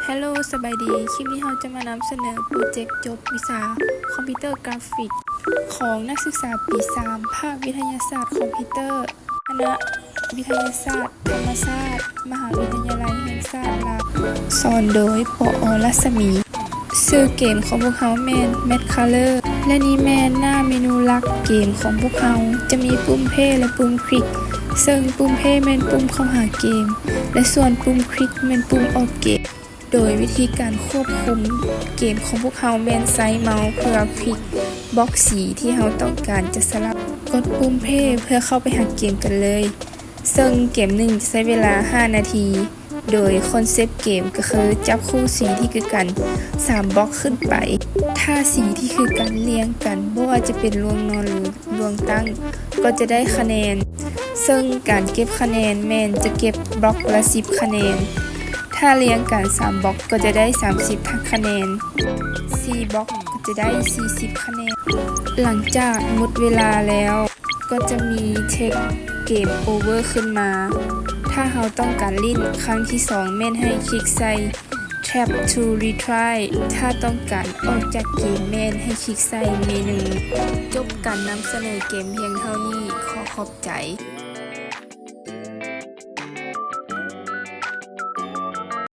Hello ສະບາຍດີ ຄລິບນີ້ເຮົາຈະມານຳສະເໜີໂປຣເຈັກຈົບວິຊາຄອມພິວເຕີກຣາຟິກ ຂອງນັກສຶກສາປີສາມ ພາກວິທະຍາສາດຄອມພິວເຕີ ຄະນະວິທະຍາສາດທຳມະຊາດ ມະຫາວິທະຍາໄລແຫ່ງຊາດລາວ ສອນໂດຍ ປອ ລັດສະໝີ. ຊື່ເກມຂອງພວກເຮົາແມ່ນ Math Color ແລະນີ້ແມ່ນໜ້າເມນູຫຼັກເກມຂອງພວກເຮົາ ຈະມີປຸ່ມ Play ແລະປຸ່ມ Click ເຊິ່ງປຸ່ມ Play ແມ່ນປຸ່ມເຂົ້າຫາເກມ ແລະສ່ວນປຸ່ມ Click ແມ່ນປຸ່ມອອກເກມ. ໂດຍວິທີການຄວບຄຸມເກມຂອງພວກເຮົາແມ່ນໃຊ້ເມົາເພື່ອຄລິກບລັອກສີທີ່ເຮົາຕ້ອງການຈະສະລັບ. ກົດປຸ່ມ Play ເພື່ອເຂົ້າໄປຫາເກມກັນເລີຍ ເຊິ່ງເກມໜຶ່ງຈະໃຊ້ເວລາຫ້ານາທີ. ໂດຍຄອນເຊັບເກມກໍຄືຈັບຄູ່ສີທີ່ຄືກັນສາມບລັອກຂຶ້ນໄປ. ຖ້າສີທີ່ຄືກັນລຽງກັນ ບໍ່ວ່າຈະເປັນລວງນອນ ຫຼື ລວງຕັ້ງ ກໍຈະໄດ້ຄະແນນ ເຊິ່ງການເກັບຄະແນນແມ່ນຈະເກັບບລັອກລະສິບຄະແນນ. ຖ້າລຽງກັນສາມບລັອກກໍຈະໄດ້ສາມສິບຄະແນນ, ສີ່ບລັອກກໍຈະໄດ້ສີ່ສິບຄະແນນ. ຫຼັງຈາກໝົດເວລາແລ້ວ ກໍຈະມີ Take Game Over ຂຶ້ນມາ. ຖ້າເຮົາຕ້ອງການຫຼິ້ນຄັ້ງທີສອງ ແມ່ນໃຫ້ຄລິກໃສ່ Tab to Retry. ຖ້າຕ້ອງການອອກຈາກເກມ ແມ່ນໃຫ້ຄລິກໃສ່ເມນູ. ຈົບການນຳສະເໜີເກມພຽງເທົ່ານີ້. ຂໍຂອບໃຈ.